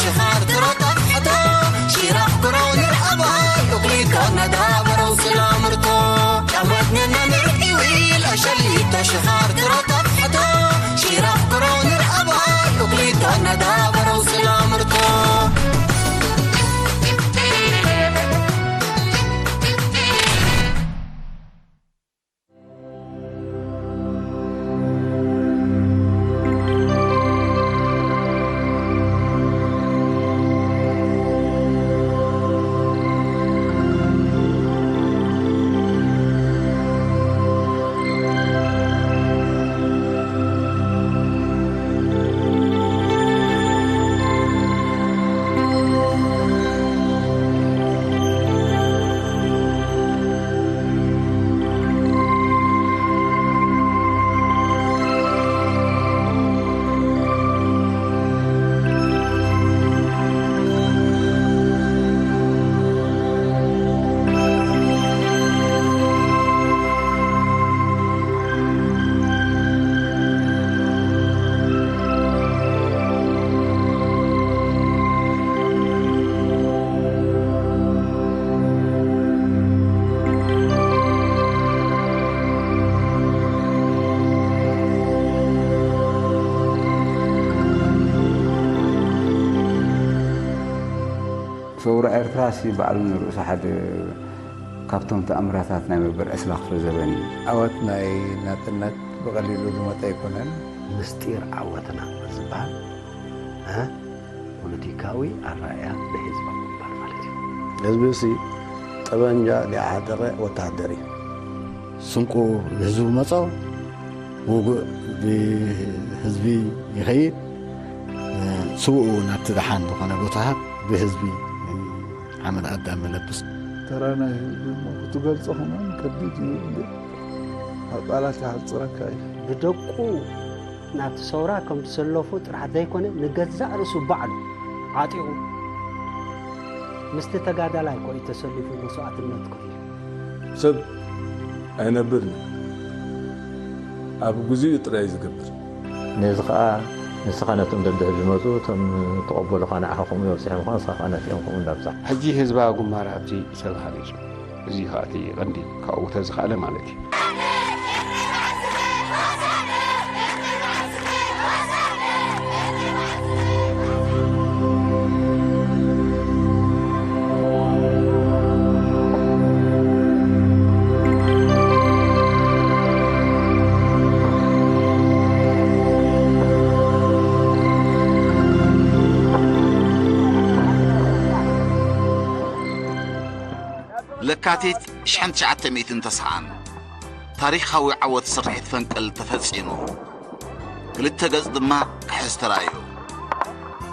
ሽኻር ትሮጣ ሕቶ ሽራኽ ክረው ንርአባይ ኡክሊቶ ነዳበረው ስላምርቶ ጫማት ነና ንርዒዊ ለሸሊቶ ሽኻር ትሮጣ ሕቶ ሽራኽ ክረው ንርአባይ ኡክሊቶ ነዳበረው ስላምርቶ ሰውራ ኤርትራ ሲ ባዕሉ ንርእሱ ሓደ ካብቶም ተኣምራታት ናይ መበል ዕስራ ክፍለ ዘበን እዩ። ዓወት ናይ ናጽነት ብቐሊሉ ዝመጸ ኣይኮነን። ምስጢር ዓወትና ዝበሃል እ ፖለቲካዊ ኣረኣእያ ንህዝባዊ ግንባር ማለት እዩ። ህዝቢ ሲ ጠበንጃ ሊዓደረ ወተሃደር እዩ። ስንቁ ብህዝቢ መጾ፣ ውጉእ ብህዝቢ ይኸይድ፣ ስውኡ ናብቲ ደሓን ዝኾነ ቦታ ብህዝቢ ሓመድ ኣዳም መለብስ። ተራ ናይ ህዝቢ እሞ ክትገልጾ ከማን ከቢድ እዩ፣ ግን ኣብ ቃላት ክሓጽረካ እዩ። ብደቁ ናብቲ ሰውራ ከም ዝሰለፉ ጥራሕ ዘይኮነ፣ ንገዛእ ርእሱ ባዕሉ ዓጢቑ ምስቲ ተጋዳላይ ኮ እዩ ተሰሊፉ መስዋእትነት ከፊሉ። ሰብ ኣይነብርን እዩ። ኣብ ግዜኡ ጥራይ እዩ ዝገብር። ነዚ ኸኣ ንስኻ ነቶም ደድሕሪ ዝመጹ፣ እቶም ተቐበሉኻ ንዓኻ ከምኡ የብጽሖም ኸኣ ንስኻ ኸኣ ነቲኦም ከምኡ እንዳብጻሕ። ሕጂ ህዝባዊ ግንባር ኣብቲ ሰብ ሃኒጹ። እዚ ኸኣ እቲ ቀንዲ ካብኡ ተዝኸኣለ ማለት እዩ። ለካቲት ሽሕን ትሽዓተ ሚእትን ተስዓን ታሪኻዊ ዓወት ስርሒት ፈንቅል ተፈጺሙ። ክልተ ገጽ ድማ ክሕዝ ተራእዩ።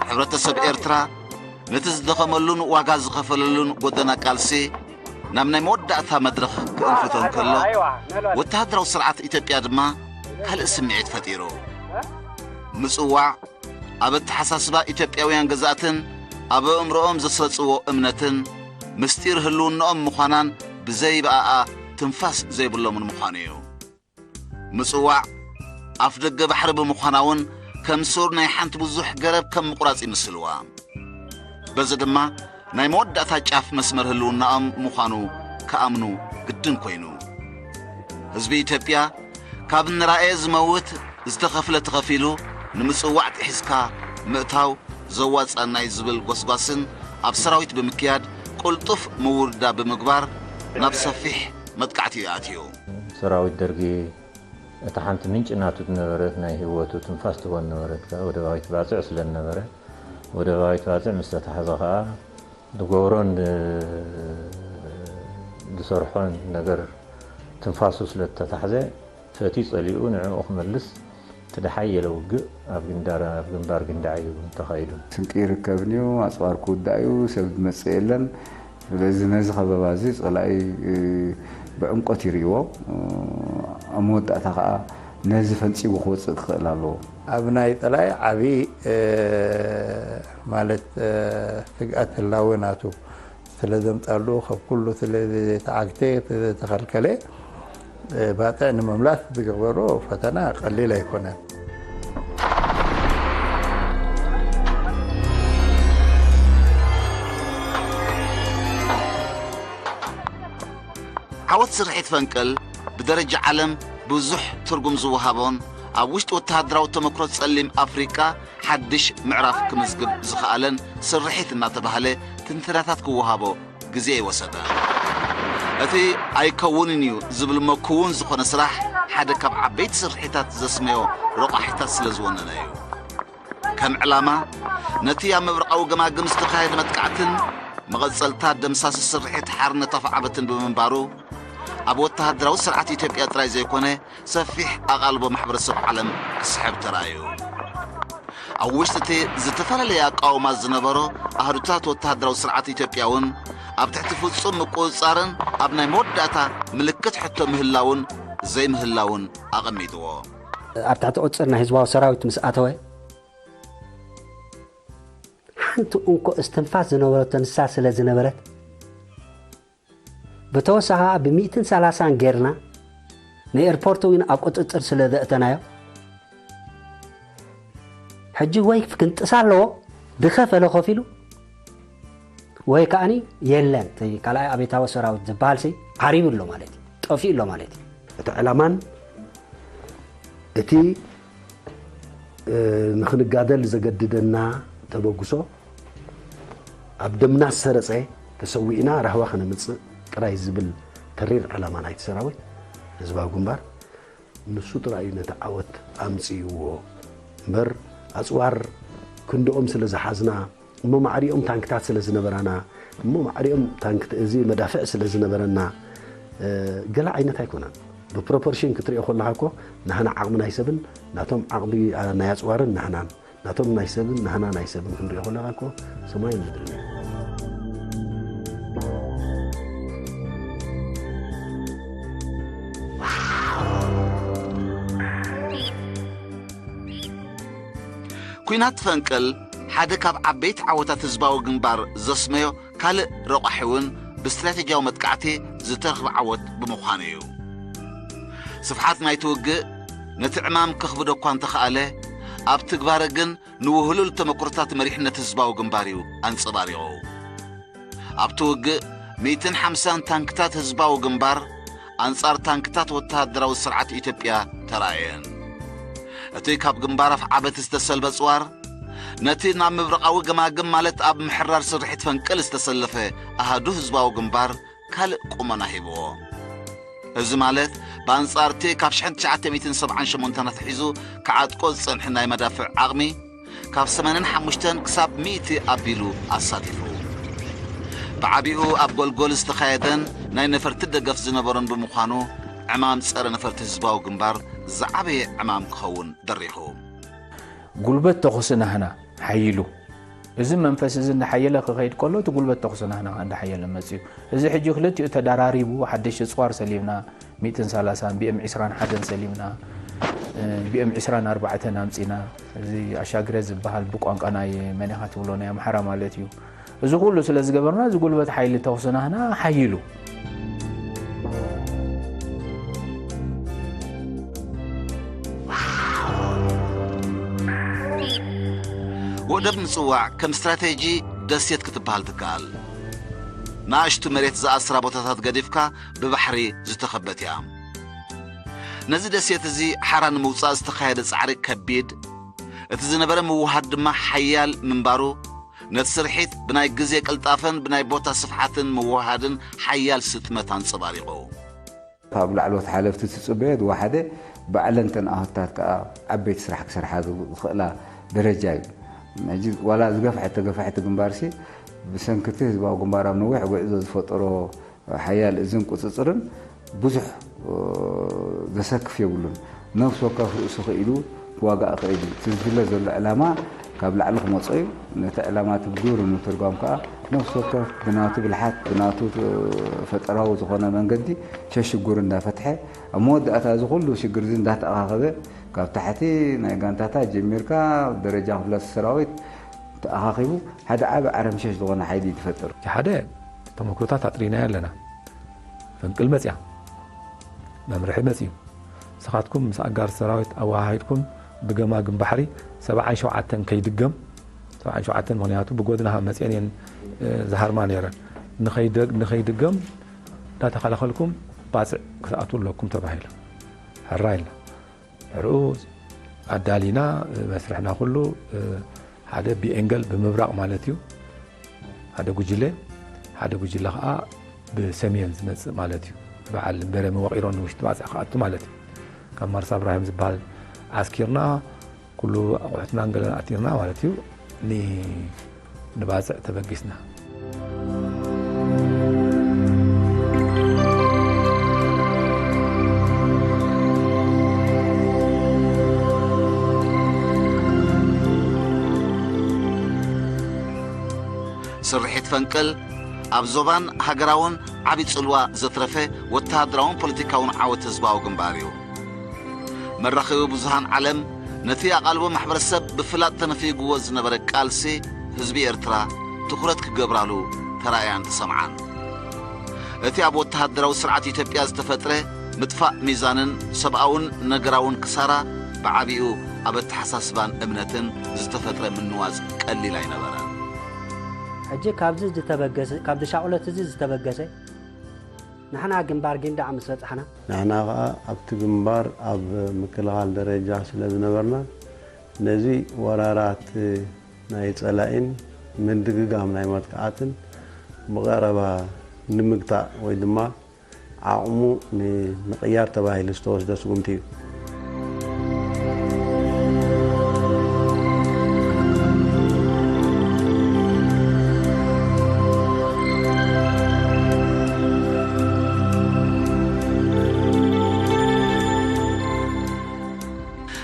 ሕብረተሰብ ኤርትራ ነቲ ዝደኸመሉን ዋጋ ዝኸፈለሉን ጎደና ቃልሲ ናብ ናይ መወዳእታ መድረኽ ክእንፍቶ እንከሎ፣ ወተሃደራዊ ስርዓት ኢትዮጵያ ድማ ካልእ ስምዒት ፈጢሩ። ምጽዋዕ ኣብ ኣተሓሳስባ ኢትዮጵያውያን ገዛእትን ኣብ ኣእምሮኦም ዘስረጽዎ እምነትን ምስጢር ህልውናኦም ምዃናን ብዘይበኣኣ ትንፋስ ዘይብሎምን ምዃኑ እዩ። ምጽዋዕ ኣፍደገ ባሕሪ ብምዃና እውን ከም ሱር ናይ ሓንቲ ብዙሕ ገረብ ከም ምቑራጽ ይምስልዋ። በዚ ድማ ናይ መወዳእታ ጫፍ መስመር ህልውናኦም ምዃኑ ክኣምኑ ግድን ኮይኑ። ህዝቢ ኢትዮጵያ ካብ ንራኤ ዝመውት ዝተኸፍለ ተኸፊሉ ንምጽዋዕ ጥሒስካ ምእታው ዘዋጽኣና እዩ ዝብል ጎስጓስን ኣብ ሰራዊት ብምክያድ ቅልጡፍ ምውርዳ ብምግባር ናብ ሰፊሕ መጥቃዕቲ እዩ ኣትዩ። ሰራዊት ደርጊ እታ ሓንቲ ምንጪ ናቱ ዝነበረት ናይ ህይወቱ ትንፋስ ትህቦ ዝነበረት ከኣ ወደባዊት ባጽዕ ስለ ዝነበረ፣ ወደባዊት ባጽዕ ምስ ተታሕዘ ከኣ ዝገብሮን ዝ-፣ ዝሰርሖን ነገር ትንፋሱ ስለ ዝተታሕዘ፣ ፈትዩ ጸሊኡ ንዕኡ ክመልስ እቲ ደሓየለ ውግእ ኣብ ግንዳር-፣ ኣብ ግንባር ግንዳዕ እዩ ተኻይዱ። ስንቂ ይርከብን እዩ፣ ኣጽዋር ክውዳእ እዩ፣ ሰብ ዝመጽእ የለን። ስለዚ ነዚ ከበባ እዚ ጸላኢ፣ እ፣ ብዕምቆት ይርእይዎ። እ፣ ኣብ መወዳእታ ከኣ ነዚ ፈንጺጉ ክወጽእ ክኽእል ኣለዎ። ኣብ ናይ ጸላኢ ዓቢ፣ እ፣ ማለት፣ እ፣ ስግኣት ህላወ ናቱ ስለ ዘምጻሉ፣ ካብ ኩሉ ስለ ዝተዓግተ፣ ስለ ዝተኸልከለ፣ እ፣ ባጽዕ ንምምላስ ዝገበሮ ፈተና ቀሊል ኣይኮነን። ዓወት ስርሒት ፈንቅል ብደረጃ ዓለም ብዙሕ ትርጉም ዝወሃቦን ኣብ ውሽጢ ወተሃደራዊ ተመክሮ ጸሊም ኣፍሪቃ ሓድሽ ምዕራፍ ክምዝግብ ዝኸኣለን ስርሒት እናተባህለ ትንተናታት ክወሃቦ ግዜ ይወሰደ። እቲ ኣይከውንን እዩ ዝብል እሞ ክውን ዝኾነ ስራሕ ሓደ ካብ ዓበይቲ ስርሒታት ዘስመዮ ረቋሒታት ስለ ዝወነነ እዩ። ከም ዕላማ ነቲ ኣብ ምብራቓዊ ገማግም ዝተኻየደ መጥቃዕትን መቐጸልታ ደምሳሲ ስርሒት ሓርነት ኣፍዓበትን ብምንባሩ ኣብ ወተሃደራዊ ስርዓት ኢትዮጵያ ጥራይ ዘይኮነ ሰፊሕ ኣቓልቦ ማሕበረሰብ ዓለም ክስሕብ ተራእዩ። ኣብ ውሽጢ እቲ ዝተፈላለየ ኣቃውማ ዝነበሮ ኣህዱታት ወተሃደራዊ ስርዓት ኢትዮጵያ እውን ኣብ ትሕቲ ፍጹም ምቁጽጻርን ኣብ ናይ መወዳእታ ምልክት ሕቶ ምህላውን ዘይምህላውን ኣቐሚጥዎ። ኣብ ትሕቲ ቁጽር ናይ ህዝባዊ ሰራዊት ምስ ኣተወ ሓንቲ እንኮ እስትንፋስ ዝነበረቶ ንሳ ስለ ዝነበረት ብተወሳኺ ብሚእትን ሰላሳን ጌርና ንኤርፖርት እውን ኣብ ቁፅፅር ስለ ዘእተናዮ ሕጂ ወይ ክንጥስ ኣለዎ ድኸፈለ ከፊሉ ወይ ከዓኒ የለን እቲ ካልኣይ ኣብዮታዊ ሰራዊት ዝበሃል ሲ ዓሪቡ ኣሎ ማለት እዩ፣ ጠፊኡ ኣሎ ማለት እዩ። እቲ ዕላማን እቲ ንኽንጋደል ዘገድደና ተበግሶ ኣብ ደምና ዝሰረጸ ተሰዊእና ራህዋ ከነምጽእ ጥራይ ዝብል ተሪር ዕላማ ናይቲ ሰራዊት ህዝባዊ ግንባር ንሱ ጥራይ እዩ ነቲ ዓወት ኣምጽእዎ እምበር ኣጽዋር ክንድኦም ስለ ዝሓዝና እሞ ማዕሪኦም ታንክታት ስለ ዝነበራና እሞ ማዕሪኦም ታንክ እዚ መዳፍዕ ስለ ዝነበረና ገለ ዓይነት ኣይኮነን። ብፕሮፖርሽን ክትሪኦ ከለኻ እኮ ናህና ዓቕሚ ናይ ሰብን ናቶም ዓቕሚ ናይ ኣፅዋርን ናህናን ናቶም ናይ ሰብን ናህና ናይ ሰብን ክንሪኦ ከለኻ እኮ ሰማይን ምድርን እዩ። ኲናት ፈንቅል ሓደ ካብ ዓበይቲ ዓወታት ህዝባዊ ግንባር ዘስመዮ ካልእ ረቋሒ እውን ብስትራቴጂያዊ መጥቃዕቲ ዝተረኽበ ዓወት ብምዃኑ እዩ። ስፍሓት ናይቲ ውግእ ነቲ ዕማም ከኽብዶ እኳ እንተኸኣለ፣ ኣብ ትግባረ ግን ንውህሉል ተመክሮታት መሪሕነት ህዝባዊ ግንባር እዩ ኣንጸባሪቑ። ኣብቲ ውግእ ሚእትን ሓምሳን ታንክታት ህዝባዊ ግንባር ኣንጻር ታንክታት ወተሃደራዊ ስርዓት ኢትዮጵያ ተራእየን። እቲ ካብ ግንባር ኣፍዓበት ዝተሰልበ ጽዋር ነቲ ናብ ምብራቓዊ ገማግም ማለት ኣብ ምሕራር ስርሒት ፈንቅል ዝተሰለፈ ኣሃዱ ህዝባዊ ግንባር ካልእ ቁመና ሂብዎ። እዚ ማለት ብኣንጻር እቲ ካብ ሽሕን ትሽዓተ ሚእትን ሰብዓን ሸሞንተን ኣትሒዙ ክዓጥቆ ዝጸንሐ ናይ መዳፍዕ ዓቕሚ ካብ ሰማንያን ሓሙሽተን ክሳብ ሚእቲ ኣቢሉ ኣሳቲፉ። ብዓቢኡ ኣብ ጎልጎል ዝተኻየደን ናይ ነፈርቲ ደገፍ ዝነበሮን ብምዃኑ ዕማም ጸረ ነፈርቲ ህዝባዊ ግንባር ዝዓበየ ዕማም ክኸውን ደሪኹ። ጉልበት ተኹሲ ናህና ሓይሉ እዚ መንፈስ እዚ እንዳሓየለ ክኸይድ ከሎ እቲ ጉልበት ተኹሲ ናህና ከዓ እንዳሓየለ መፅዩ። እዚ ሕጂ ክልቲኡ ተዳራሪቡ ሓደሽ እፅዋር ሰሊብና ሚእትን ሰላሳን ቢኤም ዒስራን ሓደን ሰሊብና ቢኤም ዒስራን ኣርባዕተን ኣምፂና እዚ ኣሻግረ ዝበሃል ብቋንቋ ናይ መን ኢኻ ትብሎ ናይ ኣምሓራ ማለት እዩ። እዚ ኩሉ ስለ ዝገበርና እዚ ጉልበት ሓይሊ ተኹሲ ናህና ሓይሉ። ወደብ ምጽዋዕ ከም ስትራቴጂ ደሴት ክትበሃል ትከኣል። ንኣሽቱ መሬት ዝኣስራ ቦታታት ገዲፍካ ብባሕሪ ዝተኸበት እያ። ነዚ ደሴት እዚ ሓራ ንምውጻእ ዝተኻየደ ጻዕሪ ከቢድ፣ እቲ ዝነበረ ምውሃድ ድማ ሓያል ምንባሩ፣ ነቲ ስርሒት ብናይ ግዜ ቅልጣፈን ብናይ ቦታ ስፍሓትን ምውሃድን ሓያል ስጥመት ኣንጸባሪቑ። ካብ ላዕለዎት ሓለፍቲ ትጽበዮ ዝወሓደ ባዕለን ተን ኣሁታት ከኣ ዓበይቲ ስራሕ ክሰርሓ ዝኽእላ ደረጃ እዩ። ሕጂ ዋላ ዝገፍሐት ተገፋሕቲ ግንባርሲ ብሰንክቲ ህዝባዊ ግንባር ኣብ ነዊሕ ጉዕዞ ዝፈጠሮ ሓያል እዝን ቁጽጽርን ብዙሕ ዘሰክፍ የብሉን። ነፍሲ ወከፍ ርእሱ ክኢሉ ክዋጋእ ክእል እዩ። እቲ ዝድለ ዘሎ ዕላማ ካብ ላዕሊ ክመጾ እዩ። ነቲ ዕላማ እቲ ብግብሪ ንምትርጓም ከኣ ነፍሲ ወከፍ ብናቱ ብልሓት ብናቱ ፈጠራዊ ዝኾነ መንገዲ ሸሽጉር እንዳፈትሐ ኣብ መወዳእታ እዚ ኩሉ ሽግር እዚ እንዳተኣኻኸበ ካብ ታሕቲ ናይ ጋንታታት ጀሚርካ ደረጃ ክፍለ ሰራዊት ተኣኻኺቡ ሓደ ዓቢ ዓረምሸሽ ዝኾነ ሓይሊ እዩ ዝፈጥር። እቲ ሓደ ተመክሮታት ኣጥሪናዮ ኣለና። ፈንቅል መጽያ፣ መምርሒ መጽዩ። ንስኻትኩም ምስ ኣጋር ሰራዊት ኣወሃሂድኩም ብገማግም ባሕሪ ሰብዓን ሸውዓተን ከይድገም፣ ሰብዓን ሸውዓተን ምኽንያቱ ብጎድና መጽየን እየን ዝሃርማ ነይረን። ንኸይድገም እንዳተኸላኸልኩም ባጽዕ ክትኣትዉ ኣለኩም ተባሂሉ። ሕራይ ኢልና። ድሕሪኡ ኣዳሊና፣ መስርሕና ኩሉ፣ ሓደ ብኤንገል ብምብራቕ ማለት እዩ። ሓደ ጉጅለ፣ ሓደ ጉጅለ ኸኣ ብሰሜን ዝመጽእ ማለት እዩ። በዓል በረ መዋቒሮን ንውሽጢ ባጽዕ ክኣቱ ማለት እዩ። ካብ ማርሳ እብራሂም ዝበሃል ዓስኪርና፣ ኩሉ ኣቑሑትናን ገለን ኣእቲርና ማለት እዩ። ኒ-፣ ንባጽዕ ተበጊስና። ስርሒት ፈንቅል ኣብ ዞባን ሃገራውን ዓቢ ጽልዋ ዘትረፈ ወተሃደራውን ፖለቲካውን ዓወት ህዝባዊ ግንባር እዩ። መራኸቢ ብዙሃን ዓለም ነቲ ኣቓልቦ ማሕበረሰብ ብፍላጥ ተነፊግዎ ዝነበረ ቃልሲ ህዝቢ ኤርትራ ትኹረት ክገብራሉ ተራእያን ተሰምዓን። እቲ ኣብ ወተሃደራዊ ስርዓት ኢትዮጵያ ዝተፈጥረ ምጥፋእ ሚዛንን ሰብኣውን ነገራውን ክሳራ ብዓቢኡ ኣብ ኣተሓሳስባን እምነትን ዝተፈጥረ ምንዋጽ ቀሊል ኣይነበረን። ሕጂ ካብዚ ዝተበገሰ፣ ካብዚ ሻቕሎት እዚ ዝተበገሰ፣ ንሕና ግንባር ጊንዳዕ ምስ በጻሕና፣ ንሕና ኸኣ ኣብቲ ግንባር ኣብ ምክልኻል ደረጃ ስለ ዝነበርና፣ ነዚ ወራራት ናይ ጸላኢን ምድግጋም ናይ መጥቃዕትን ብቐረባ ንምግታእ ወይ ድማ ዓቕሙ ንምቕያር ተባሂሉ ዝተወስደ ስጉምቲ እዩ።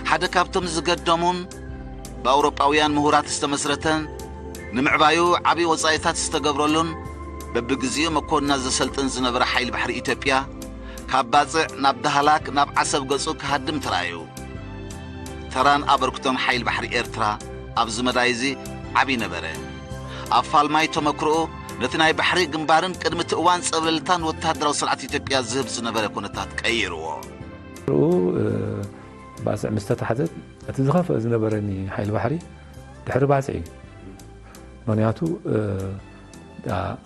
ሓደ ካብቶም ዝገደሙን ብኣውሮጳውያን ምሁራት ዝተመስረተን ንምዕባዩ ዓቢ ወጻኢታት ዝተገብረሉን በብግዜኡ መኮንናት ዘሰልጥን ዝነበረ ሓይሊ ባሕሪ ኢትዮጵያ ካብ ባጽዕ ናብ ዳህላክ ናብ ዓሰብ ገጹ ክሃድም ተራእዩ። ተራን ኣበርክቶን ሓይሊ ባሕሪ ኤርትራ ኣብዚ መዳይ እዚ ዓቢ ነበረ። ኣብ ፋልማይ ተመክሮኡ ነቲ ናይ ባሕሪ ግንባርን ቅድሚ እቲ እዋን ጸብለልታን ወተሃደራዊ ስርዓት ኢትዮጵያ ዝህብ ዝነበረ ኩነታት ቀይርዎ። ርኡ ባጽዕ ምስ ተታሕዘት እቲ ዝኸፍአ ዝነበረኒ ሓይሊ ባሕሪ ድሕሪ ባጽዕ እዩ። ምኽንያቱ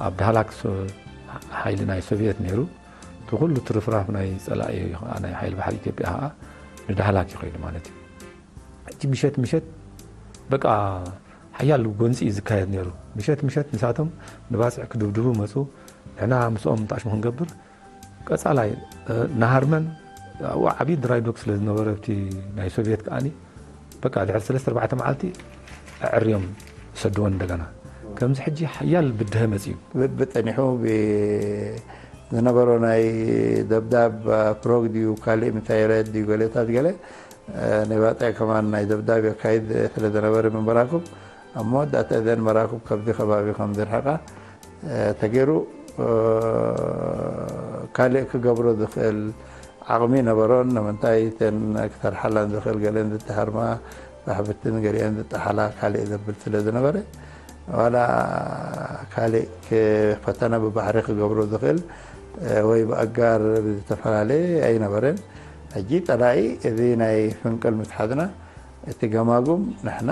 ኣብ ዳህላክ ሓይሊ ናይ ሶቪየት ነይሩ። እቲ ኩሉ ትርፍራፍ ናይ ጸላኢ ናይ ሓይሊ ባሕሪ ኢትዮጵያ ኸኣ ንዳህላክ እዩ ኸይዱ ማለት እዩ። ሕጂ ምሸት ምሸት በቃ ሓያል ጎንጺ እዩ ዝካየድ ነይሩ። ምሸት ምሸት ንሳቶም ንባጽዕ ክድብድቡ መጹ። ንሕና ምስኦም ጣሽሙ ክንገብር ቀጻላይ ንሃርመን ኣብኡ ዓብዪ ድራይ ዶክ ስለ ዝነበረ ኣብቲ ናይ ሶቪየት ከኣኒ በቃ ድሕሪ ሰለስተ ኣርባዕተ መዓልቲ ኣዕርዮም ይሰድወን እንደገና። ከምዚ ሕጂ ሓያል ብድሀ መጺኡ። ብብጸኒሑ ዝነበሮ ናይ ደብዳብ ፕሮግ ድዩ ካልእ ምሳይላት ድዩ ገለታት ገለ ናይ ባጽዕ ከማን ናይ ደብዳብ የካይድ ስለ ዝነበረ ምን መራክብ ኣብ መወዳእታ እዘን መራክብ ካብዚ ከባቢ ከም ዝርሕቃ ተገይሩ ካልእ ክገብሮ ዝኽእል ዓቕሚ ነበሮን ንምንታይ እተን ክሰርሓላን ዝኽእል ገለን ዝተሃርማ ዛሕብትን ገሊአን ዝጠሓላ ካልእ ዘብል ስለ ዝነበረ ዋላ ካልእ ፈተነ ብባሕሪ ክገብሮ ዝኽእል ወይ ብኣጋር ብዝተፈላለየ ኣይነበረን። ሕጂ ጸላኢ እዚ ናይ ፍንቅል ምስ ሓዝና እቲ ገማጉም ንሕና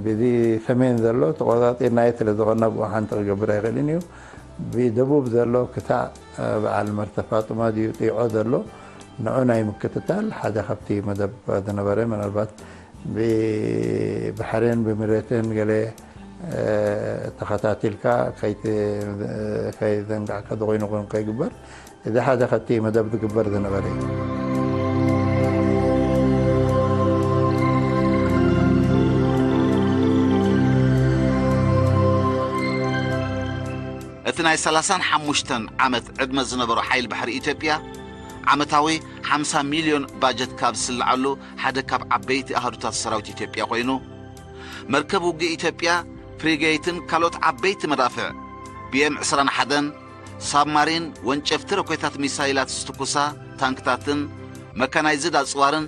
ብዚ ሰሜን ዘሎ ተቆጻጺርናዮ ስለ ዝኾንና ብኡ ሓንቲ ክገብር ኣይኽእልን እዩ። ብደቡብ ዘሎ ክሳዕ በዓል መርተ ፋጡማ ድዩ ጢዖ ዘሎ ንዑ ናይ ምክትታል ሓደ ካብቲ መደብ ዝነበረ ምናልባት ብባሕርን ብምሬትን ገለ ተኸታቲልካ ከይዘንጋዕካ ዝኾይኑ ኮይኑ ከይግበር እዚ ሓደ ከቲ መደብ ዝግበር ዝነበረ እዩ። እቲ ናይ ሰላሳን ሓሙሽተን ዓመት ዕድመ ዝነበሮ ሓይል ባሕሪ ኢትዮጵያ ዓመታዊ ሓምሳ ሚልዮን ባጀት ካብ ዝስልዓሉ ሓደ ካብ ዓበይቲ ኣሃዱታት ሰራዊት ኢትዮጵያ ኮይኑ መርከብ ውግእ ኢትዮጵያ ፍሪጌይትን ካልኦት ዓበይቲ መዳፍዕ ቢኤም ዕስራን ሓደን ሳብማሪን ወንጨፍቲ ሮኬታት ሚሳይላት ዝትኩሳ ታንክታትን መካናይዝድ ኣጽዋርን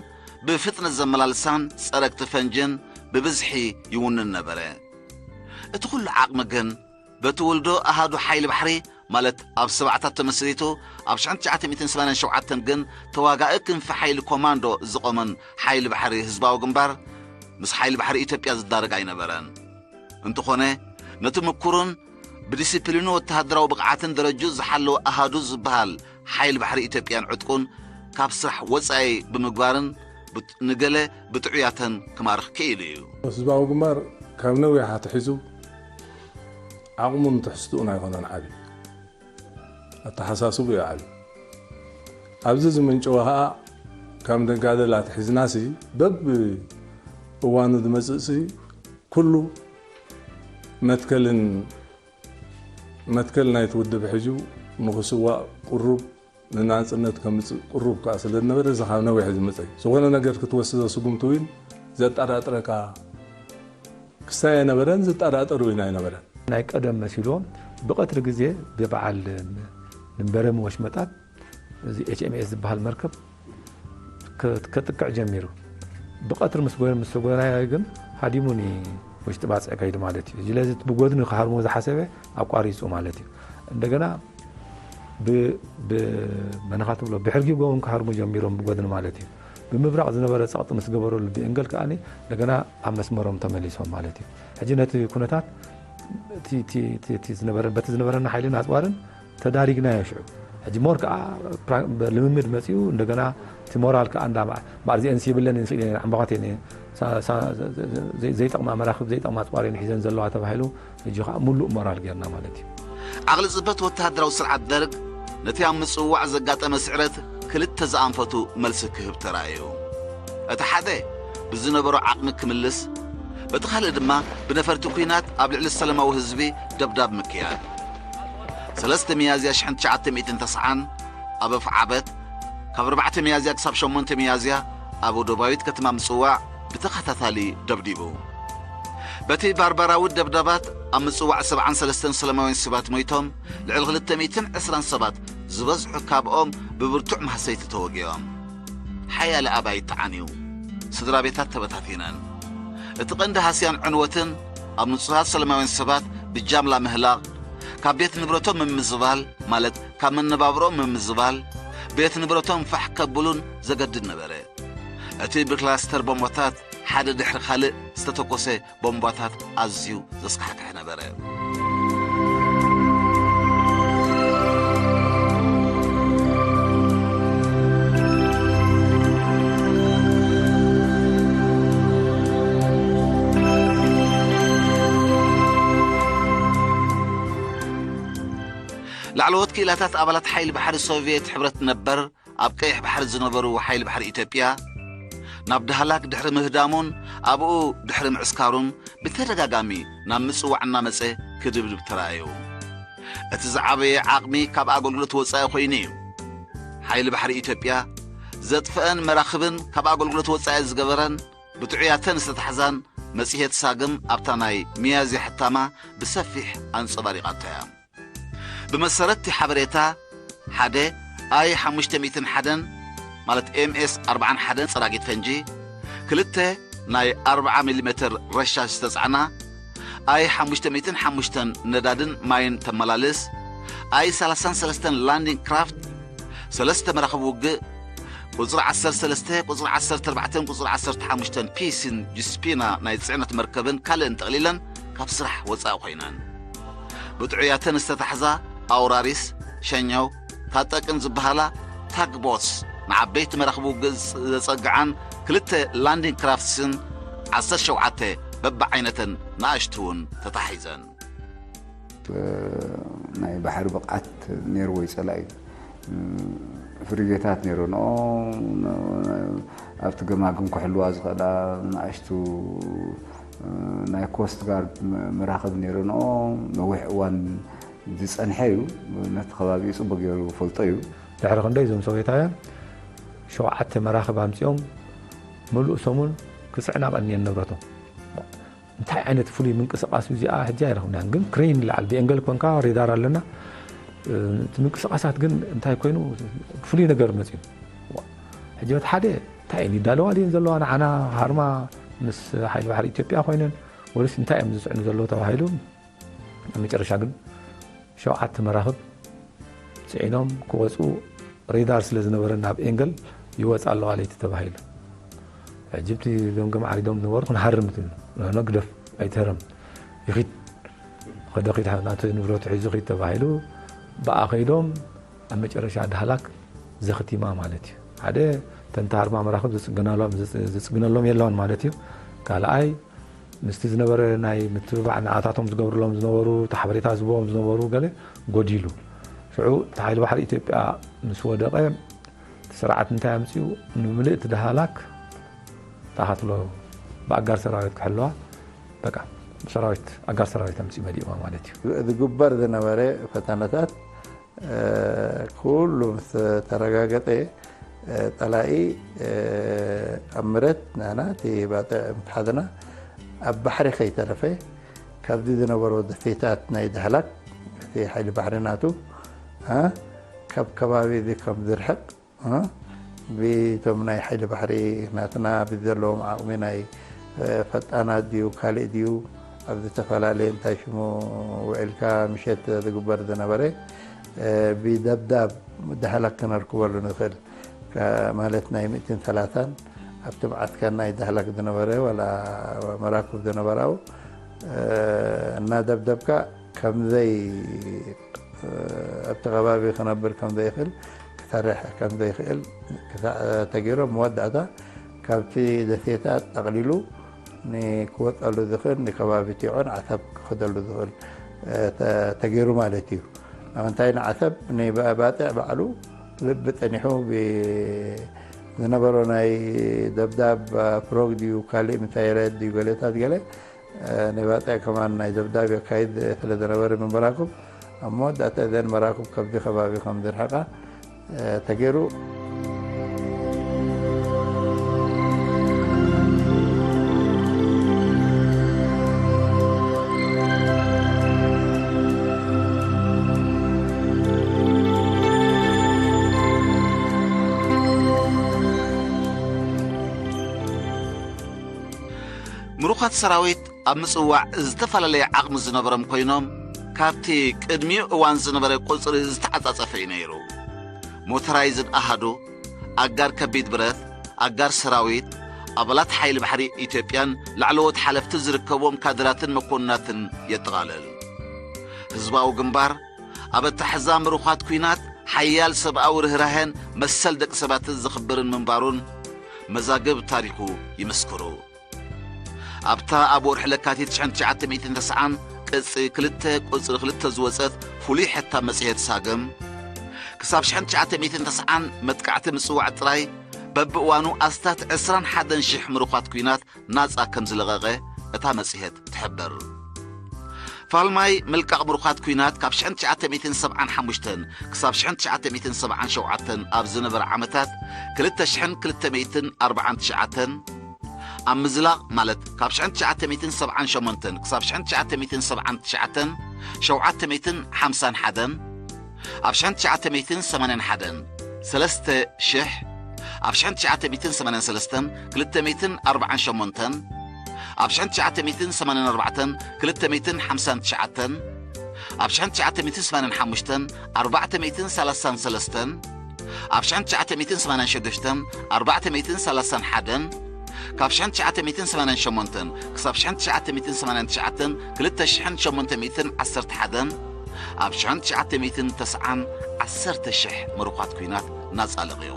ብፍጥነት ዘመላልሳን ጸረግቲ ፈንጅን ብብዝሒ ይውንን ነበረ። እቲ ኩሉ ዓቕሚ ግን በቲ ውልዶ ኣሃዱ ሓይሊ ባሕሪ ማለት ኣብ ሰባዕታት ተመስሪቱ ኣብ ሽሕን ትሽዓተ ሚእትን ሰማንያን ሸውዓተን ግን ተዋጋኢ ክንፊ ሓይሊ ኮማንዶ ዝቖመን ሓይሊ ባሕሪ ህዝባዊ ግንባር ምስ ሓይሊ ባሕሪ ኢትዮጵያ ዝዳረግ ኣይነበረን። እንተኾነ ነቲ ምኩሩን ብዲሲፕሊኑ ወተሃደራዊ ብቕዓትን ደረጅኡ ዝሓለወ ኣሃዱ ዝበሃል ሓይሊ ባሕሪ ኢትዮጵያን ዕጥቁን ካብ ስራሕ ወጻኢ ብምግባርን ብት-፣ ንገለ ብጥዑያተን ክማርኽ ክኢሉ እዩ። ህዝባዊ ግንባር ካብ ነዊሕ ኣትሒዙ ዓቕሙን ትሕዝትኡን ኣይኮነን ዓቢ፣ ኣተሓሳስቡ እዩ ዓቢ። ኣብዚ ዝምንጭወ ኸኣ ካብ ነጋደል ኣትሒዝናሲ በብ እዋኑ ዝመጽእሲ ኩሉ መትከልን መትከል ናይቲ ውድብ ሒዙ ንኽስዋእ ቅሩብ፣ ንናጽነት ከምጽእ ቅሩብ ከኣ ስለ ዝነበረ፣ እዚ ካብ ነዊሕ ዝመጸ እዩ። ዝኾነ ነገር ክትወስዶ ስጉምቲ እውን ዘጠራጥረካ ክስታይ ኣይነበረን፣ ዝጠራጠር እውን ኣይነበረን። ናይ ቀደም መሲልዎም ብቐትሪ ግዜ ብበዓል ንበረሚ ወሽመጣት እዚ ኤች ኤም ኤስ ዝበሃል መርከብ ከ-፣ ከጥቅዕ ጀሚሩ። ብቐትሪ ምስ ጎ-፣ ምስ ጎናዮ ግን ሃዲሙ ንውሽጢ ባጽዕ ከይዱ ማለት እዩ። ስለዚ ብጎድኒ ክሃርሞ ዝሓሰበ ኣቋሪጹ ማለት እዩ። እንደገና ብ-፣ ብ-፣ መነኻ ትብሎ ብሕርጊ ጎውን ክሃርሙ ጀሚሮም ብጎድኒ ማለት እዩ። ብምብራቕ ዝነበረ ጸቕጢ ምስ ገበረሉ ብኤንገል ከኣ እንደገና ኣብ መስመሮም ተመሊሶም ማለት እዩ። ሕጂ ነቲ ኩነታት እቲ፣ እቲ፣ እቲ፣ እቲ ዝነበረ-፣ በቲ ዝነበረና ሓይልን ኣጽዋርን ተዳሪግናዮ ሽዑ። ሕጂ ሞር ከኣ ፕራ-፣ ልምምድ መጺኡ፣ እንደገና እቲ ሞራል ከኣ እንዳ ማ-፣ እምበኣር እዚአን የብለንን ስኢነን ዓምባኻት እየን ሳ-፣ ሳ-፣ ዘ-፣ ዘ-፣ ዘይ-፣ ዘይጠቕማ መራኽብ፣ ዘይጠቕማ ኣጽዋር እየን ሒዘን ዘለዋ ተባሂሉ፣ ሕጂ ከኣ ሙሉእ ሞራል ጌርና ማለት እዩ። ዓቕሊ ጽበት ወተሃደራዊ ስርዓት ደርግ ነቲ ኣብ ምጽውዋዕ ዘጋጠመ ስዕረት ክልተ ዝኣንፈቱ መልሲ ክህብ ተራእዩ። እቲ ሓደ ብዝነበሮ ዓቕሚ ክምልስ፣ በቲ ካልእ ድማ ብነፈርቲ ኲናት ኣብ ልዕሊ ሰላማዊ ህዝቢ ደብዳብ ምክያድ። ሰለስተ ሚያዝያ ሽሕን ትሽዓተ ሚእትን ተስዓን ኣብ ኣፍዓበት፣ ካብ ኣርባዕተ ሚያዝያ ክሳብ ሸሞንተ ሚያዝያ ኣብ ወደባዊት ከተማ ምጽዋዕ ብተኸታታሊ ደብዲቡ። በቲ ባርባራዊ ደብዳባት ኣብ ምጽዋዕ ሰብዓን ሰለስተን ሰላማውያን ሰባት ሞይቶም፣ ልዕሊ ክልተ ሚእትን ዕስራን ሰባት ዝበዝሑ ካብኦም ብብርቱዕ ማህሰይቲ ተወጊኦም። ሓያለ ኣባይቲ ተዓንዩ፣ ስድራ ቤታት ተበታቲነን። እቲ ቀንዲ ሃስያን ዕንወትን ኣብ ንጹሃት ሰላማውያን ሰባት ብጃምላ ምህላቕ፣ ካብ ቤት ንብረቶም ምምዝባል፣ ማለት ካብ መነባብሮኦም ምምዝባል፣ ቤት ንብረቶም ፋሕ ከብሉን ዘገድድ ነበረ። እቲ ብክላስተር ቦምባታት ሓደ ድሕሪ ካልእ ዝተተኮሰ ቦምባታት ኣዝዩ ዘስካሕክሕ ነበረ። ላዕለዎት ክኢላታት ኣባላት ሓይሊ ባሕሪ ሶቭየት ሕብረት ነበር ኣብ ቀይሕ ባሕሪ ዝነበሩ ሓይሊ ባሕሪ ኢትዮጵያ፣ ናብ ዳህላክ ድሕሪ ምህዳሙን ኣብኡ ድሕሪ ምዕስካሩን ብተደጋጋሚ ናብ ምጽዋዕ እናመጸ ክድብድብ ተራእዩ። እቲ ዝዓበየ ዓቕሚ ካብ ኣገልግሎት ወጻኢ ኮይኑ እዩ። ሓይሊ ባሕሪ ኢትዮጵያ ዘጥፍአን መራኽብን ካብ ኣገልግሎት ወጻኢ ዝገበረን ብጥዑያተን ዝተታሕዛን መጽሔት ሳግም ኣብታ ናይ ሚያዝያ ሕታማ ብሰፊሕ ኣንጸባሪቓቶ እያ። ብመሰረት እቲ ሓበሬታ፣ ሓደ ኣይ ሓሙሽተ ሚእትን ሓደን፣ ማለት ኤም ኤስ ኣርባዓን ሓደን ጸራጊት ፈንጂ፣ ክልተ ናይ ኣርብዓ ሚሊ ሜተር ረሻሽ ዝተጻዕና፣ ኣይ ሓሙሽተ ሚእትን ሓሙሽተን ነዳድን ማይን ተመላልስ፣ ኣይ ሰላሳን ሰለስተን ላንዲንግ ክራፍት፣ ሰለስተ መራኽብ ውግእ፣ ቁጽሪ ዓሰርተ ሰለስተ፣ ቁጽሪ ዓሰርተ ኣርባዕተን ቁጽሪ ዓሰርተ ሓሙሽተን ፒሲን ጁስፒና ናይ ጽዕነት መርከብን ካልእን ጠቕሊለን ካብ ስራሕ ወጻኢ ኮይነን። ብጥዑያተን ዝተታሕዛ ኣውራሪስ፣ ሸኛው፣ ታጠቅን ዝበሃላ ታግቦትስ፣ ንዓበይቲ መራኽብ ውግእ ዘጸግዓን ክልተ ላንዲንግ ክራፍትስን ዓሰርተ ሸውዓተ በብዓይነተን ንኣሽቱ እውን ተታሒዘን። ናይ ባሕሪ ብቕዓት ነይርዎ እዩ ጸላኢ። ፍሪጌታት ነይረንኦ፣ ኣብቲ ገማግም ክሕልዋ ዝኽእላ ንኣሽቱ ናይ ኮስት ጋርድ መራኽብ ነይረንኦ። ነዊሕ እዋን ዝጸንሐ እዩ። ነቲ ከባቢኡ ጽቡቕ ገይሩ ፈልጦ እዩ። ድሕሪ ክንደይ እዞም ሶቬታውያን ሸውዓተ መራኽብ ኣምጺኦም ምሉእ ሰሙን ክጽዕና ቀንየን ንብረቶም። እንታይ ዓይነት ፍሉይ ምንቅስቃስ እዚኣ ሕጂ ኣይረኽብናን፣ ግን ክሬን ይለዓል ብኤንገል ኮንካ ሬዳር ኣለና። እቲ ምንቅስቃሳት ግን እንታይ ኮይኑ ፍሉይ ነገር መፅዩ። ሕጂ በቲ ሓደ እንታይ እየን ይዳለዋ ድየን ዘለዋ ንዓና ሃርማ ምስ ሓይሊ ባሕሪ ኢትዮጵያ ኮይነን ወይስ እንታይ እዮም ዝፅዕኑ ዘለዉ ተባሂሉ ኣብ መጨረሻ ግን ሸውዓተ መራኽብ ፅዒኖም ክወፁ ሬዳር ስለ ዝነበረ ናብ ኤንገል ይወፃ ኣለዋ ለይቲ ተባሂሉ። ሕጂ እቲ ገምገም ዓሪዶም ዝነበሩ ክንሃርም እቲ ንሕና ግደፍ ኣይትህረም ይኺድ ኸደ ኺድ ናቱ ንብረቱ ሒዙ ኺድ ተባሂሉ ብኣ ኸይዶም ኣብ መጨረሻ ዳህላክ ዘኽቲማ ማለት እዩ። ሓደ፣ ተን ተሃርማ መራኽብ ዝጽገናሎም፣ ዝጽ-፣ ዝጽግነሎም የለውን ማለት እዩ። ካልኣይ፣ ምስቲ ዝነበረ ናይ ምትብባዕ ንኣታቶም ዝገብርሎም ዝነበሩ፣ እቲ ሓበሬታ ዝህብዎም ዝነበሩ ገለ ጎዲሉ። ሽዑ እቲ ሓይሊ ባሕሪ ኢትዮጵያ ምስ ወደቐ፣ እቲ ስርዓት እንታይ ኣምጺኡ? ንምልእቲ ዳህላክ ተኣኻትሎ ብኣጋር ሰራዊት ክሕልዋ፣ በቃ፣ ሰራዊት፣ ኣጋር ሰራዊት ኣምጺኡ መሊእዋ ማለት እዩ። ዝግበር ዝነበረ ፈተነታት፣ እ፣ ኩሉ ምስ ተረጋገጠ፣ እ፣ ጸላኢ፣ እ፣ ኣብ መሬት ንሕና እቲ ባጽዕ ምትሓዝና፣ ኣብ ባሕሪ ከይተረፈ ካብዚ ዝነበሮ ደሴታት ናይ ዳህላክ፣ እቲ ሓይሊ ባሕሪ ናቱ፣ እ፣ ካብ ከባቢ እዚ ከም ዝርሕቅ፣ እ፣ ብቶም ናይ ሓይሊ ባሕሪ ናትና ብዘለዎም ዓቕሚ ናይ፣ እ፣ ፈጣናት ድዩ ካልእ ድዩ ኣብ ዝተፈላለየ እንታይ ሽሙ ውዒልካ ምሸት ዝግበር ዝነበረ፣ እ፣ ብደብዳብ ዳህላክ ክነርክበሉ ንኽእል። ከ-፣ ማለት ናይ ሚእትን ሰላሳን ኣብቲ መዓስከር ናይ ዳህላክ ዝነበረ ዋላ መራክብ ዝነበራው፣ እ፣ እናደብደብካ ከምዘይ፣ እ፣ ኣብቲ ከባቢ ክነብር ከምዘይኽእል፣ ክሰርሕ ከምዘይኽእል ክሳ-፣ ተገይሩ፣ መወዳእታ ካብቲ ደሴታት ጠቕሊሉ ንክወፀሉ ዝኽእል፣ ንከባቢ ቲዖን ዓሰብ ክኸደሉ ዝኽእል፣ እ፣ ተ-፣ ተገይሩ ማለት እዩ። ኣብ እንታይ ንዓሰብ ንባ-፣ ባፅዕ ባዕሉ ልቢ ፀኒሑ ብ-፣ ዝነበሮ ናይ ደብዳብ ፕሮግ ድዩ ካልእ ምሳይረት ድዩ ገለታት ገለ፣ እ፣ ንባፅዕ ከማን ናይ ደብዳብ የካይድ ስለ ዝነበረ፣ መራክብ ኣብ መወዳእታ እዘን መራክብ ካብዚ ከባቢ ከም ዝርሕቃ፣ እ፣ ተገይሩ። ምሩኻት ሰራዊት ኣብ ምጽዋዕ ዝተፈላለየ ዓቕሚ ዝነበሮም ኮይኖም፣ ካብቲ ቅድሚኡ እዋን ዝነበረ ቁጽሪ ዝተዓጻጸፈ እዩ ነይሩ። ሞተራይዝድ ኣሃዱ፣ ኣጋር ከቢድ ብረት፣ ኣጋር ሰራዊት፣ ኣባላት ሓይሊ ባሕሪ ኢትዮጵያን ላዕለዎት ሓለፍቲ ዝርከብዎም ካድራትን መኮንናትን የጠቓልል። ህዝባዊ ግንባር፣ ኣብ ኣታሕዛ ምሩኻት ኲናት ሓያል ሰብኣዊ ርህራሄን መሰል ደቂ ሰባትን ዘኽብርን ምንባሩን መዛግብ ታሪኹ ይምስክሩ። ኣብታ ኣብ ወርሒ ለካቲት ሽሕን ትሽዓተ ሚእትን ተስዓን ቅጺ ክልተ ቁጽሪ ክልተ ዝወጸት ፍሉይ ሕታም መጽሔት ሳግም፣ ክሳብ ሽሕን ትሽዓተ ሚእትን ተስዓን መጥቃዕቲ ምጽዋዕ ጥራይ በብእዋኑ ኣስታት ዕስራን ሓደን ሽሕ ምሩኻት ኲናት ናጻ ከም ዝለቐቐ እታ መጽሔት ትሕብር። ፋልማይ ምልቃቕ ምሩኻት ኲናት ካብ ሽሕን ትሽዓተ ሚእትን ሰብዓን ሓሙሽተን ክሳብ ሽሕን ትሽዓተ ሚእትን ሰብዓን ሸውዓተን ኣብ ዝነበረ ዓመታት ክልተ ሽሕን ክልተ ሚእትን ኣርባዓን ትሽዓተን፣ ኣብ ምዝላቕ ማለት ካብ ሽሕን ትሽዓተ ሚእትን ሰብዓን ሸሞንተን ክሳብ ሽሕን ትሽዓተ ሚእትን ሰብዓን ትሽዓተን ሸውዓተ ሚእትን ሓምሳን ሓደን፣ ኣብ ሽሕን ትሽዓተ ሚእትን ሰማንያን ሓደን ሰለስተ ሽሕ፣ ኣብ ሽሕን ትሽዓተ ሚእትን ሰማንያን ሰለስተን ክልተ ሚእትን ኣርባዓን ሸሞንተን፣ ኣብ ሽሕን ትሽዓተ ሚእትን ሰማንያን ኣርባዕተን ክልተ ሚእትን ሓምሳን ትሽዓተን፣ ኣብ ሽሕን ትሽዓተ ሚእትን ሰማንያን ሓሙሽተን ኣርባዕተ ሚእትን ሰላሳን ሰለስተን፣ ኣብ ሽሕን ትሽዓተ ሚእትን ሰማንያን ሸዱሽተን ኣርባዕተ ሚእትን ሰላሳን ሓደን፣ ካብ ሽሕን ትሽዓተ ሚእትን ሰማንያን ሸሞንተን ክሳብ ሽሕን ትሽዓተ ሚእትን ሰማንያን ትሽዓተን ክልተ ሽሕን ሸሞንተ ሚእትን ዓሰርተ ሓደን፣ ኣብ ሽሕን ትሽዓተ ሚእትን ተስዓን ዓሰርተ ሽሕ ምሩኻት ኲናት ናጻ ለቒቑ።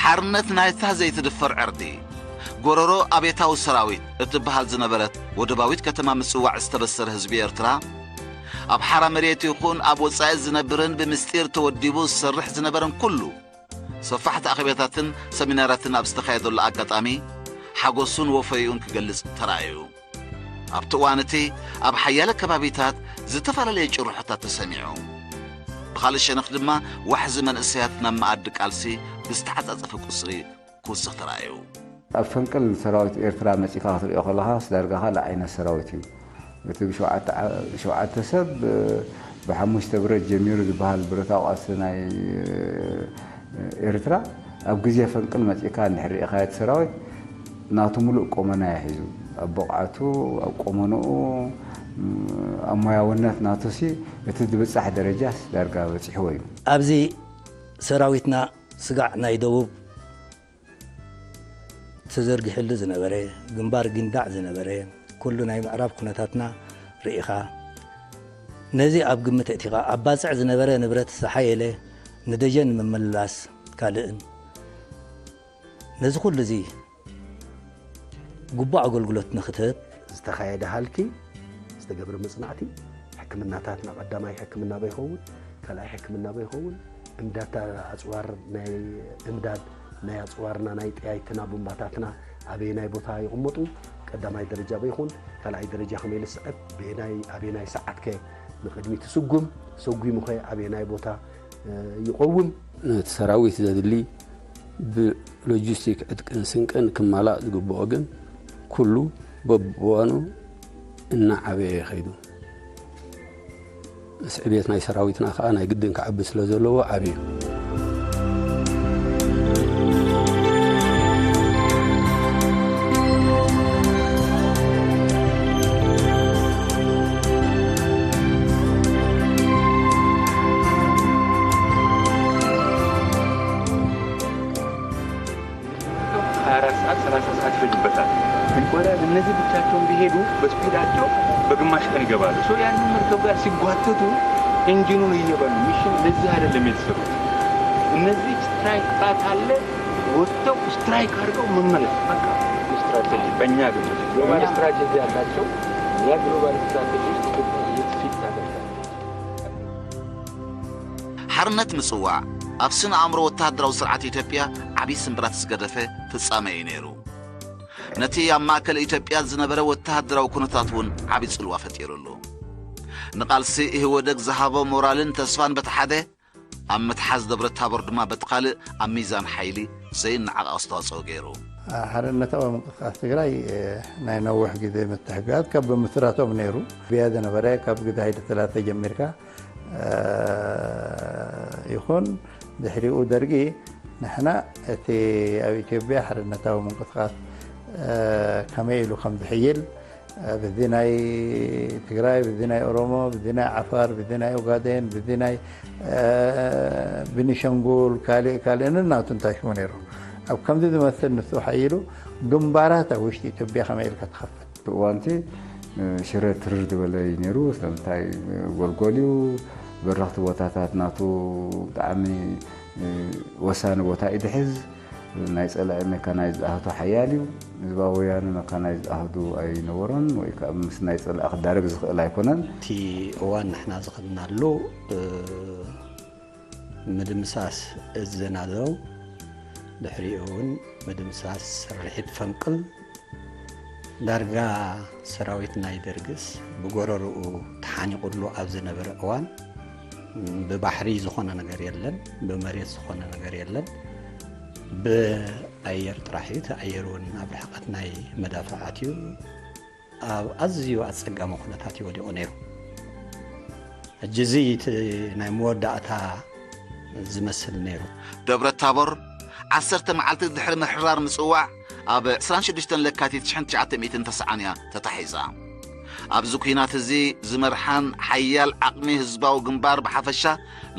ሓርነት ናይታ ዘይትድፈር ዕርዲ። ጎረሮ ኣብዮታዊ ሰራዊት እትበሃል ዝነበረት ወደባዊት ከተማ ምጽዋዕ ዝተበሰረ ህዝቢ ኤርትራ፣ ኣብ ሓራ መሬት ይኹን ኣብ ወጻኢ ዝነብርን ብምስጢር ተወዲቡ ዝሰርሕ ዝነበረን ኩሉ፣ ሰፋሕቲ ኣኼባታትን ሰሚናራትን ኣብ ዝተኻየደሉ ኣጋጣሚ፣ ሓጎሱን ወፈይኡን ክገልጽ ተራእዩ። ኣብቲ እዋን እቲ፣ ኣብ ሓያለ ከባቢታት ዝተፈላለየ ጭርሖታት ተሰሚዑ። ብኻልእ ሸነኽ ድማ፣ ዋሕዚ መንእሰያት ናብ መኣዲ ቃልሲ ብዝተዓጻጸፈ ቁጽሪ ክውስኽ ተራእዩ። ኣብ ፈንቅል ሰራዊት ኤርትራ መጺኻ ክትሪኦ ከለኻስ ዳርጋ ካልእ ዓይነት ሰራዊት እዩ። እቲ ብሸውዓተ ዓ-፣ ሸውዓተ ሰብ፣ እ፣ ብሓሙሽተ ብረት ጀሚሩ ዝበሃል ብረታዊ ቃልሲ ናይ፣ እ፣ ኤርትራ ኣብ ግዜ ፈንቅል መጺእካ እንድሕር ርኢኻዮ እቲ ሰራዊት ናቱ ሙሉእ ቆመና እዩ ሒዙ። ኣብ ብቕዓቱ፣ ኣብ ቆመንኡ፣ ኣብ ሞያውነት ናቱሲ እቲ ዝብጻሕ ደረጃስ ዳርጋ በጺሕዎ እዩ። ኣብዚ ሰራዊትና ስጋዕ ናይ ደቡብ ተዘርጊሕሉ ዝነበረ፣ ግንባር ጊንዳዕ ዝነበረ፣ ኩሉ ናይ ምዕራብ ኩነታትና ርኢኻ፣ ነዚ ኣብ ግምት ኣእቲኻ፣ ኣብ ባጽዕ ዝነበረ ንብረት ዝሓየለ ንደጀን ንምምላስ ካልእን፣ ነዚ ኩሉ እዚ ግቡእ ኣገልግሎት ንኽትህብ ዝተኻየደ ሃልኪ፣ ዝተገብረ መጽናዕቲ፣ ሕክምናታትና ቀዳማይ ሕክምና በይኸውን፣ ካልኣይ ሕክምና በይኸውን፣ እምዳታ ኣጽዋር ናይ እምዳድ ናይ ኣጽዋርና ናይ ጠያይትና ቡምባታትና ኣበየናይ ቦታ ይቕመጡ፣ ቀዳማይ ደረጃ በይኹን፣ ካልኣይ ደረጃ ከመይ ልስዕብ፣ በየናይ ኣበየናይ ሰዓትከ ንቕድሚት ትስጉም፣ ሰጒሙኸ ኣበየናይ ቦታ ይቐውም። ነቲ ሰራዊት ዘድሊ ብሎጂስቲክ ዕጥቅን ስንቅን ክማላእ ዝግብኦ ግን ኩሉ በብእዋኑ እናዓበየ ይኸይዱ። ምስ ዕቤት ናይ ሰራዊትና ከዓ ናይ ግድን ክዓቢ ስለ ዘለዎ ዓብዩ። ሃያ አራት ሰዓት፣ ሰላሳ ሰዓት ይፈጅበታል። እንኳን እነዚህ ብቻቸውን ቢሄዱ በስፒዳቸው በግማሽ ቀን ይገባሉ። ሶ ያንን መርከብ ጋር ሲጓተቱ ኢንጂኑን እየበሉ፣ ሚሽን ለዚህ አይደለም የተሰሩት። እነዚህ ስትራይክ ጣት አለ፣ ወጥተው ስትራይክ አድርገው መመለስ። በቃ ስትራቴጂ፣ በእኛ ግምት ግሎባል ስትራቴጂ ያላቸው፣ ያ ግሎባል ስትራቴጂ ውስጥ ኢትዮጵያ የት ፊት ታደርጋለች? ሓርነት ምጽዋዕ ኣብ ስነ ኣእምሮ ወተሃደራዊ ስርዓት ኢትዮጵያ ዓብዪ ስምብራት ዝገደፈ ፍጻመ እዩ ነይሩ። ነቲ ኣብ ማእከል ኢትዮጵያ ዝነበረ ወተሃደራዊ ኩነታት እውን ዓብዪ ጽልዋ ፈጢሩሉ። ንቓልሲ ኢህወደግ ዝሃቦ ሞራልን ተስፋን በቲ ሓደ፣ ኣብ ምትሓዝ ደብረ ታቦር ድማ በቲ ካልእ ኣብ ሚዛን ሓይሊ ዘይነዓቕ ኣስተዋጽኦ ገይሩ። ሓርነታዊ ምንቅስቃስ ትግራይ፣ እ፣ ናይ ነዊሕ ግዜ ምትሕግጋዝ ካብ ብምስራቶም ነይሩ። ብያ ዝነበረ ካብ ግዜ ሃይለ ሰላሰ ጀሚርካ፣ እ፣ ይኹን ድሕሪኡ ደርጊ፣ ንሕና እቲ ኣብ ኢትዮጵያ ሓርነታዊ ምንቅስቃስ፣ እ፣ ከመይ ኢሉ ከም ዝሕይል፣ እ፣ ብዚ ናይ ትግራይ፣ ብዚ ናይ ኦሮሞ፣ ብዚ ናይ ዓፋር፣ ብዚ ናይ ኦጋዴን፣ ብዚ ናይ፣ እ፣ ብኒሸንጉል፣ ካልእ ካልእ ነናቱ እንታይ ሽሙ ነይሩ። ኣብ ከምዚ ዝመስል ንሱ ሓይሉ ግንባራት ኣብ ውሽጢ ኢትዮጵያ ከመይ ኢልካ ትኸፍት? እቲ እዋንቲ፣ እ፣ ሽረ ትርር ዝበለ እዩ ነይሩ። ስለምንታይ፣ እ፣ ጎልጎል እዩ። በረኽቲ ቦታታት ናቱ ብጣዕሚ፣ እ፣ ወሳኒ ቦታ እዩ ድሕዝ። ናይ ጸላኢ ሜካናይዝድ ኣህዱ ሓያል እዩ። ህዝባዊ ወያነ ሜካናይዝድ ኣህዱ ኣይነበሮን ወይ ከዓ ምስ ናይ ጸላኢ ክዳረግ ዝኽእል ኣይኮነን። እቲ እዋን ንሕና ዝኸድናሉ፣ እ፣ ምድምሳስ እዝ ዘናዘው፣ ድሕሪኡ እውን ምድምሳስ ስርሒት ፈንቅል፣ ዳርጋ ሰራዊት ናይ ደርግስ ብጎረርኡ ተሓኒቑሉ ኣብ ዝነበረ እዋን፣ ብባሕሪ ዝኾነ ነገር የለን፣ ብመሬት ዝኾነ ነገር የለን። ብኣየር ጥራሕ እዩ። እቲ ኣየር እውን ኣብ ርሕቀት ናይ መዳፍዕ ኣትዩ ኣብ ኣዝዩ ኣጸጋሚ ኩነታት እዩ ወዲቑ ነይሩ። ሕጂ እዚ እቲ ናይ መወዳእታ ዝመስል ነይሩ። ደብረ ታቦር ዓሰርተ መዓልቲ ድሕሪ ምሕራር ምጽዋዕ ኣብ ዕስራን ሽዱሽተን ለካቲት ሽሕን ትሽዓተ ሚእትን ተስዓን እያ ተታሒዛ። ኣብዚ ኲናት እዚ ዝመርሓን ሓያል ዓቕሚ ህዝባዊ ግንባር ብሓፈሻ፣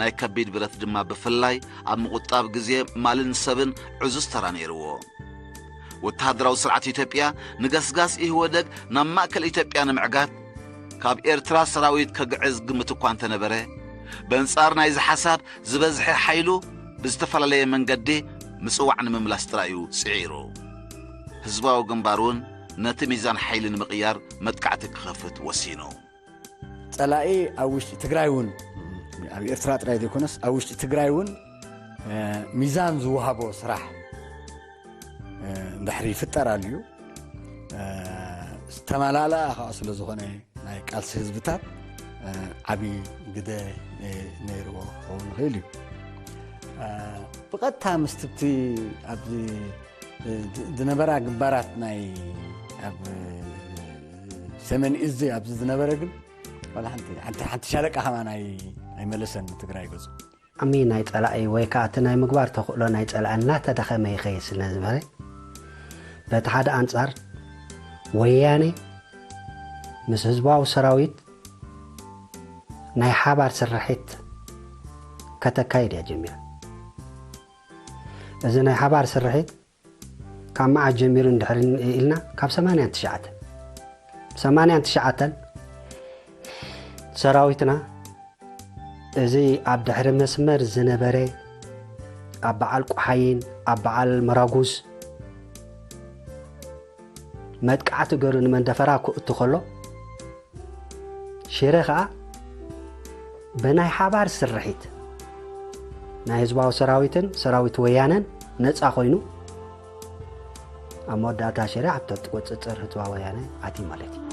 ናይ ከቢድ ብረት ድማ ብፍላይ ኣብ ምቑጣብ ግዜ ማልን ሰብን ዕዙዝ ተራ ነይርዎ። ወተሃደራዊ ስርዓት ኢትዮጵያ ንገስጋስ ኢህወደግ ናብ ማእከል ኢትዮጵያ ንምዕጋት ካብ ኤርትራ ሰራዊት ከግዕዝ ግምት እኳ እንተነበረ፣ በንጻር ናይዚ ሓሳብ ዝበዝሐ ሓይሉ ብዝተፈላለየ መንገዲ ምጽዋዕ ንምምላስ ጥራይ እዩ ጽዒሩ። ህዝባዊ ግንባር እውን ነቲ ሚዛን ሓይሊ ንምቕያር መጥቃዕቲ ክኸፍት ወሲኑ። ጸላኢ ኣብ ውሽጢ ትግራይ እውን፣ ኣብ ኤርትራ ጥራይ ዘይኮነስ ኣብ ውሽጢ ትግራይ እውን፣ እ፣ ሚዛን ዝወሃቦ ስራሕ፣ እ፣ እንድሕሪ ይፍጠር ኣልዩ፣ እ፣ ዝተመላልኣ ከዓ ስለ ዝኾነ ናይ ቃልሲ ህዝብታት፣ እ፣ ዓብዪ ግደ፣ እ፣ ነይርዎ ክኸውን ይኽእል እዩ። እ፣ ብቐጥታ ምስ ትብቲ ኣብዚ፣ እ፣ ዝ-፣ ዝነበራ ግንባራት ናይ ኣብ፣ እ፣ ሰሜን እዝ ኣብዚ ዝነበረ ግን ዋላ ሓንቲ፣ ሓንቲ፣ ሓንቲ ሻለቃ ከማን ኣይ-፣ ኣይመለሰን ንትግራይ ገጹ። ዓቕሚ ናይ ጸላኢ ወይ ከኣ እቲ ናይ ምግባር ተኽእሎ ናይ ጸላኢ እናተዳኸመ ይኸይድ ስለ ዝነበረ፣ በቲ ሓደ ኣንጻር ወያነ ምስ ህዝባዊ ሰራዊት ናይ ሓባር ስርሒት ከተካይድ እያ ጀሚራ። እዚ ናይ ሓባር ስርሒት ካብ መዓስ ጀሚሩ እንድሕር ኢልና፣ ካብ ሰማንያን ትሽዓተን፣ ሰማንያን ትሽዓተን ሰራዊትና እዚ ኣብ ድሕሪ መስመር ዝነበረ፣ ኣብ በዓል ቆሓይን ኣብ በዓል መራጉዝ መጥቃዕቲ ገይሩ ንመንደፈራ ክእቱ ከሎ፣ ሽረ ኸኣ ብናይ ሓባር ስርሒት ናይ ህዝባዊ ሰራዊትን ሰራዊት ወያነን ነጻ ኮይኑ፣ ኣብ መወዳእታ ሽረ ኣብ ትሕቲ ቁጽጽር ህዝባዊ ወያነ ኣትዩ ማለት እዩ።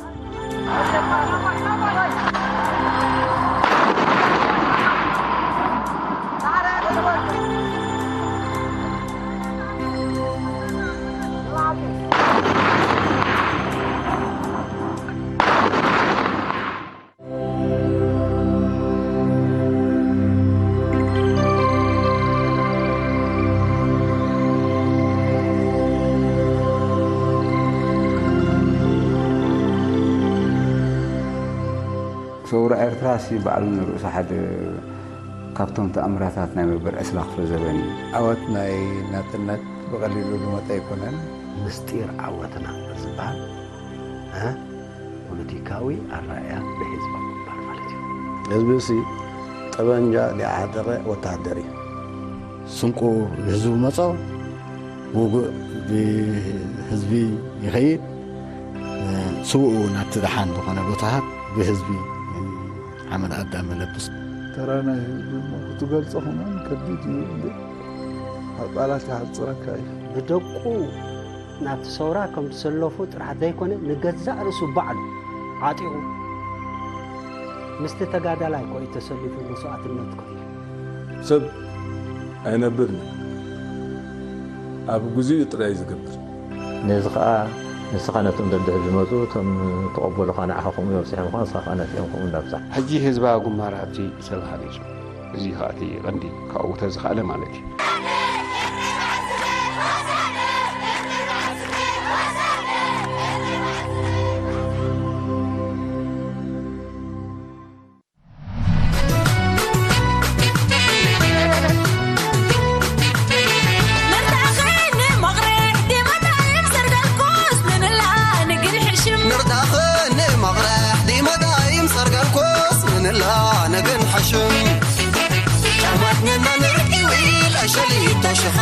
ሰውራ ኤርትራ ሲ ባዕሉ ንርእሱ ሓደ ካብቶም ተኣምራታት ናይ መበል ዕስራ ክፍለ ዘበን እዩ። ዓወት ናይ ናጽነት ብቐሊሉ ዝመጸ ኣይኮነን። ምስጢር ዓወትና ዝበሃል፣ እ፣ ፖለቲካዊ ኣረኣእያ ናይ ህዝባዊ ግንባር ማለት እዩ። ህዝቢ ሲ ጠበንጃ ሊዓደቐ ወተሃደር እዩ። ስንቁ ንህዝቡ መጾ፣ ውጉእ ብህዝቢ ይኸይድ፣ ስውኡ ናብቲ ደሓን ዝኾነ ቦታታት ብህዝቢ ሓመድ ኣዳም መለብስ። ተራ ናይ ህዝቢ እሞ ክትገልጾ ከማን ከቢድ እዩ እምበር፣ ኣብ ቃላት ይሓጽረካ እዩ። ብደቁ ናብቲ ሰውራ ከም ዝሰለፉ ጥራሕ ዘይኮነ፣ ንገዛእ ርእሱ ባዕሉ ዓጢቑ ምስቲ ተጋዳላይ እኮ እዩ ተሰሊፉ መስዋእትነት ከፊሉ። ሰብ ኣይነብርን እዩ። ኣብ ግዜኡ ጥራይ እዩ ዝገብር። ነዚ ኸኣ ንስኻ ነቶም ደድሕሪ ዝመጹ እቶም ተቐበሉኻ ንዓኻ ከምኡ ይበጽሖም ኸኣ ንስኻ ኸኣ ነቲኦም ከምኡ እንዳብጻሕ። ሕጂ ህዝባዊ ግንባር ኣብቲ ሰልፊ ሃኒጹ። እዚ ኸኣ እቲ ቀንዲ ካብኡ ተዝኸኣለ ማለት እዩ። ንርዳኸ ንመቕርሕ ዲመዳይም ሰርገልኮስ ንንላ ንግን ሕሽም። ጫማትንና ንርኢዊ ለሸሊታ ሽኻ